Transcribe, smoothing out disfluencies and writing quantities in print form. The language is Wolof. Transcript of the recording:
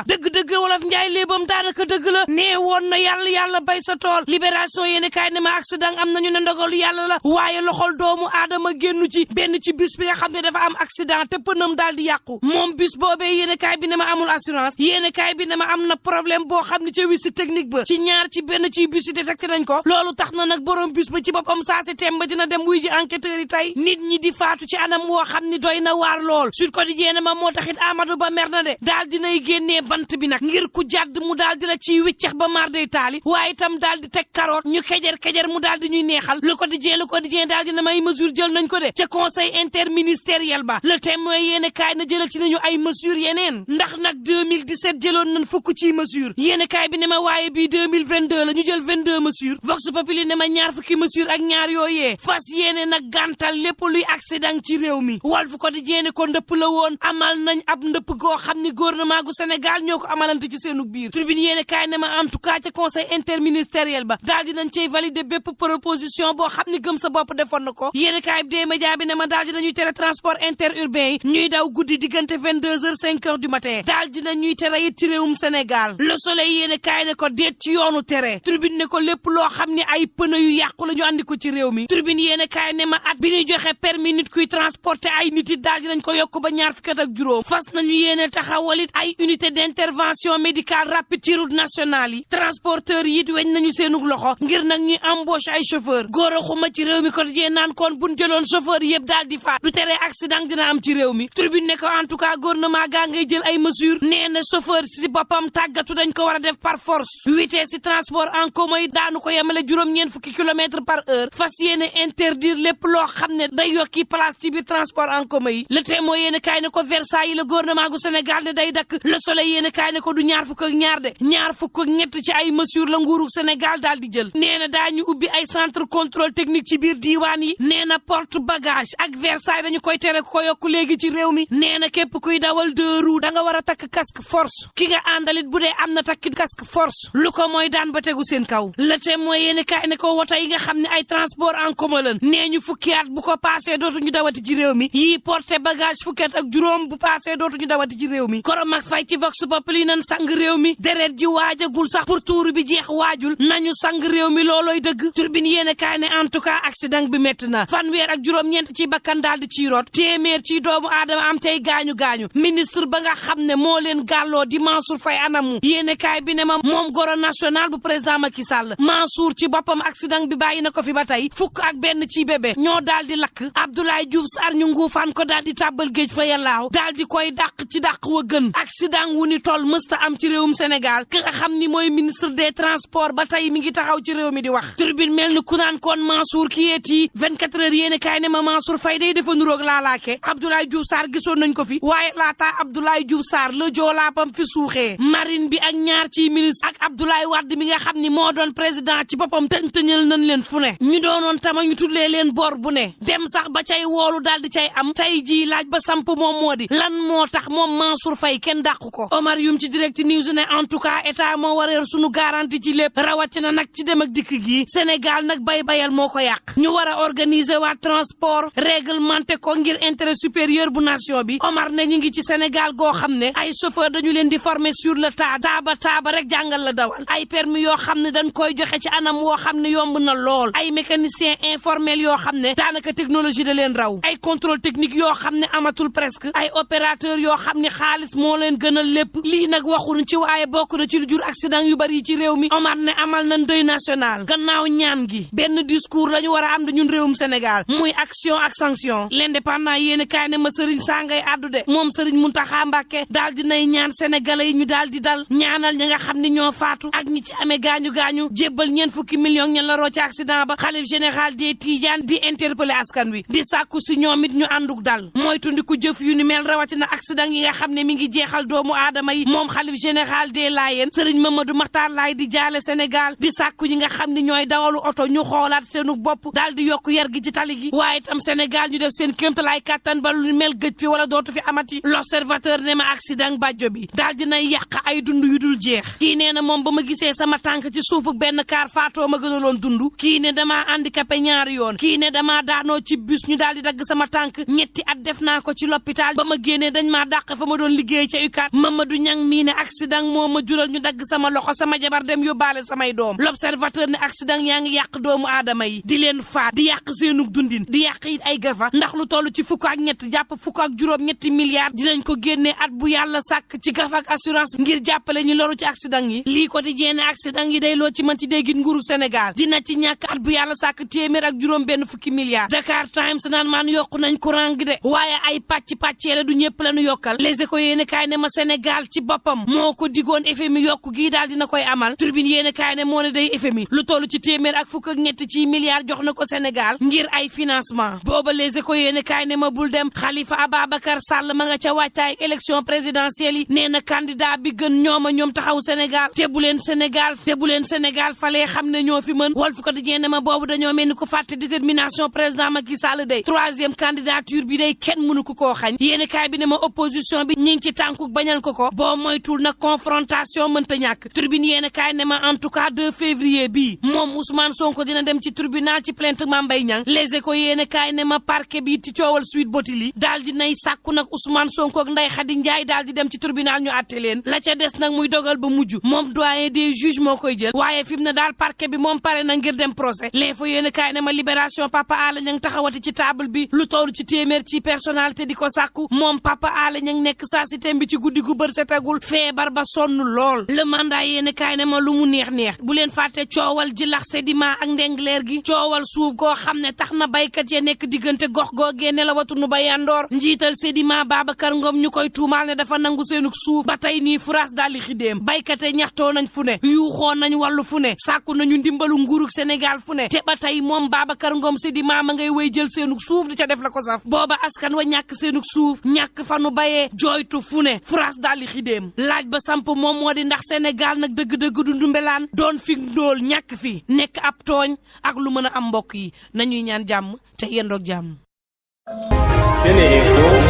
la dëgg-dëgg wolof njaay léebam daanaka dëgg la nee woon na yàlla bay sa tool libération yéene kaay ne ma accident am nañu ne ndogalu yàlla la waaye loxol doomu aadama génnu ci benn ci bus bi nga xam ne dafa am accident te pënam daal di yàqu moom bus boobee yéene kaay bi ne ma amul assurance yéene kaay bi ne ma am na problème boo xam ne ca visite technique ba ci ñaar ci benn ci bus yi détecté nañ ko loolu tax na nag borom bus ba ci boppam saa si temba dina dem wuy ji enquêteurs yi tey nit ñi di faatu ci anam woo xam ni doy na waar lool Sud Quotidien ma moo taxit Amadou Ba mer na de daal dinay génnee bant bi nag ngir ku jàdd mu daal di la ciy wiccax ba mar day taali waaye itam daal di teg carotte ñu kejer mu daal di ñuy neexal Le Quotidien daal dina may mesure jël nañ ko de ca conseil interministériel ba Le Témoin yéene kaay na jëlal ci nañu ay mesure yeneen ndax nag 2017 jëloon nañ fukk ci mesure yéene kaay bi ne ma waaye bii 2022 la ñu jël 22 mesures Vox Populi ne ma ñaar fukki mesure ak ñaar yooyee fas yéene nag gàntal lépp luy accident ci réew mi Walf Quotidien ne ko ndëpp la woon amal nañ ab ndëpp goo xam ni gouvernement gu Sénégal ñoo ko amalante ci seenu biir Tribune yéene kaay ne ma en tout cas ca conseil interministériel ba daal dinañ cey valider bépp proposition boo xam ni gëm sa bopp defoon na ko yéene kaay bi dee média bi ne ma daal dinañuy tere transport interurbain yi ñuy daw guddi diggante 22h 5h du matin daal dinañuy tere it ci réewum Sénégal Le Soleil yéene kaay ne ko déet ci yoonu tere Tribune ne ko lépp loo xam ne ay pneu yu yàqu la ñu andi ko ci réew mi Tribune yéene kaay ne ma at bi ñuy joxe permis nit kuy transporter ay nit it daal dinañ ko yokk ba ñaar fukki at ak juróom fas nañu yéene taxawalit ay unité d'intervention médicale rapide ci route nationale yi transporteurs yi it weñ nañu seenug loxo ngir nag ñuy embauche ay chauffeur góor a xuma ci réew mi Quotidien naan kon buñ jëloon chauffeur yëpp daal di faat du tere accident dina am ci réew mi Tribune ne ko en tout cas gouvernement gaa ngay jël ay mesures nee na chauffeur si boppam tàggatu dañ ko war a def par force vitesse si transport en commun yi daanu ko yemale juróom-ñeent fukki kilomètres par heure fas yéene interdire lépp loo xam ne day yokki place ci biir transport en commun yi Le Témoin yéene kaay ne ko Versailles le gouvernement gu Sénégal ne day dakk Le Soleil yéene kaay ne ko du ñaar fukk ak ñaar de ñaar fukk ak ñett ci ay mesures la nguuru Sénégal daal di jël nee na daañu ubbi ay centre contrôle technique ci biir diiwaan yi nee na porte bagage ak Versailles dañu koy tere ko yokku léegi ci réew mi nee na képp kuy dawal deux roues da nga war a takk casque force ki nga àndalit bu dee am na takki casque force lu ko mooy daan ba tegu seen kaw Le Témoin yéene kaay ne ko woto yi nga xam ne ay transport en commun lan nee ñu fukki at bu ko passé dootuñu dawati ci réew mi yii porté bagage fukki at ak juróom bu passé dootuñu dawati ci réew mi Korom ak Fay ci Vox Populi nan sang réew mi deret ji waajagul sax pour tuur bi jeex waajul nañu sang réew mi loolooy dëgg Tribune yéene kaay ne en tout cas accident bi métti na fanweer ak juróom-ñeent ci bakkan daal di ciy root téeméer ci doomu aadama am tey gaañu ministre ba nga xam ne moo leen gàlloo di Mansour Faye anamu yéene kaay bi ne ma moom goro national bu président Macky Sall Mansour ci boppam accident bi bàyyi na ko fi ba tey fukk ak benn ci bébé ñoo daal di lakk Abdoulaye Diouf Sarr ñu nguufaan ko daal di tàbbal géej fa yàllaaw daal di koy dàq ci dàq wa gën accident wu ni toll mësta am ci réewum Sénégal ki nga xam ni mooy ministre des transports ba tey mi ngi taxaw ci réew mi di wax Tribune mel ni ku naan kon Mansour ki yeeti 24 heures yéene kaay ne ma Mansour Faye day defa nuroog laalaake Abdoulaye Diouf Sarr gisoon nañ ko fi waaye laataa Abdoulaye Diouf Sarr la joolaapam fi suuxee marine bi ak ñaar ci ministre ak Abdoulaye Wade mi nga xam ni moo doon président ci boppam tëñtëñal nañ leen fu ne ñu doonoon tama ñu tudlee leen bor bu ne dem sax ba cay woolu daal di cay am tey jii laaj ba samp moom moo di lan moo tax moom Mansour Faye kenn dàqu ko Omar Youm ci Direct News ne en tout cas état moo war a yor sunu garantie ci lépp rawatina nag ci dem ak dikk gi Sénégal nag bayal moo ko yàq ñu war a organiser waa transport réglementé ko ngir intérêt supérieur bu nation bi Omar ne ñu ngi ci Sénégal goo xam ne ay chauffeur dañu leen di former sur le tas taaba rek jàngal la dawal ay permis yoo xam ne dañ koy joxe ci anam woo xam ne yomb na lool ay mécanicien informel yoo xam ne daanaka technologie da leen raw ay contrôle technique yoo xam ne amatul presque ay opérateur yoo xam ne xaalis moo leen gënal lépp lii nag waxuñu ci waaye bokk na ci lu jur accident yu bari ci réew mi Omar ne amal nañ deuil national gannaaw ñaan gi benn discours la ñu war a am de ñun réewum Sénégal muy action ak sanction l'indépendant yéen kaay ne ma Serigne Sangay addu de moom Serigne Mountakha Mbacké daal di nay ñaan sénégalais yi ñu daal di dal ñaanal ñi nga xam ne ñoo faatu ak ñi ci amee gaañu jébbal ñeen fukki millions ñen la roo ci accident ba xalif général des Tidianes di interpeller askan wi di sàkku si ñoom it ñu ànduk dal mooy tundiku jëf yu ni mel rawatina accident yi nga xam ne mi ngi jeexal doomu aadama yi moom xalif général des Layènes Serigne Mamadou Makhtar Laye di jaale Sénégal di sàkku ñi nga xam ne ñooy dawalu oto ñu xoolaat seenu bopp daal di yokk yar gi ci tali gi waaye tam Sénégal ñu def seen kéemtalaay kàttan ba lu mel gëj fi wala dootu fi amati l'observateur ne ma accident bàjjo bi daal dina yàq ay dund yu dul jeex kii nee na moom ba ma gisee sama tànk ci suufuk benn kaar faatoo ma gënaloon dund kii ne damaa handicapé ñaari yoon kii ne damaa daanoo ci bus ñu daal di dagg sama tànk ñetti at def naa ko ci l'hôpital ba ma génnee dañ maa dàq fa ma doon liggéey ca UCAD Mamadou Niang mii ne accident moo ma jural ñu dagg sama loxo sama jabar dem yóbbaale samay doom l'observateur ne accident yaa ngi yàq doomu aadama yi di leen faat di yàq seenug dundin di yàq it ay gafa ndax lu toll ci fukk ak ñett jàpp fukk ak juróom ñetti milliards dinañ ko génnee at bu yàlla sàkk ci gafa ak assurance ngir jàppale ñu loru ci accident yi lii quotidien ne accident yi day loo ci mën ci déggit nguuru Sénégal dina ci ñàkk at bu yàlla sàkk téeméer ak juróom benn fukki milliards Dakar Times naan maan yokku nañ courant gi de waaye ay pàcceele du ñëpp lañu yokkal Les Échos yéene kaay ne ma Sénégal ci boppam moo ko digoon FMI yokku gii daal dina koy amal Tribune yéene kaay ne moo ne day FMI lu toll ci téeméer ak fukk ak ñett ci milliards jox na ko Sénégal ngir ay financement booba Les Échos yéene kaay ne ma bul dem Khalifa Ababacar Sall ma nga ca waajtaay élection présidentielle yi nee na candidat bi gën ñoom taxaw Sénégal te bu leen Sénégal falee xam ne ñoo fi mën Walf Quotidien ne ma boobu dañoo mel ni ko fàtte détermination président Macky Sall day troisième candidature bi day kenn mënu ko koo xañ yéene kaay bi ne ma opposition bi ñi ngi ci tànku bañal ko boo moytul nag confrontation mënta ñàkk Tribune yéene kaay ne ma en tout cas 2 février bii moom Ousmane Sonko dina dem ci tribunal ci plainte Mame Mbaye Niang Les Échos yéene kaay ne ma parquet bi ci coowal Sweet Beauté li daal di nay sàkku nag Ousmane Sonko ak Ndeye Khady Ndiaye daal di dem ci tribunal ñu àtte leen la ca des nag muy dogal ba mujj moom doyen des juges moo koy jël waaye fi mu ne daal parquet bi moom pare na ngir dem procès L'Info yéene kaay ne ma libération Papa Alé Niang taxawati ci table bi lu toll ci téeméer ci personnalité di ko sàkku moom Papa Alé Niang nekk saa si tem bi ci guddi gu bër setagul feebar ba sonn lool le mandat yéene kaay ne ma lu mu neex bu leen fàtte coowal jilax Sedima ak ndengleer gi coowal suuf goo xam ne tax na baykat ya nekk diggante gox googee ne la watunu ba yandoor njiital Sedima Babacar Ngom ñu koy tuumaal ne dafa nangu seenug suuf ba tey nii France daal di xidéem baykat yi ñaxtoo nañ fu ne yuuxoo nañ wàllu fu ne sàkku nañu ndimbalu nguurug Sénégal fu ne te ba tey moom Babacar Ngom Sedima ma ngay wéy jël seenug suuf di ca def la ko saf booba askan wa ñàkk seenug suuf ñàkk fanu bayee jooytu fu ne France daal di xidéem laaj ba samp moom moo di ndax Sénégal nag dëgg-dëgg du ndumbelaan doon fi ndóol ñàkk fi nekk ab tooñ ak lu mën a am mbokk yi nañuy ñaan jàmm te yendoog jàmm. Sénéinfo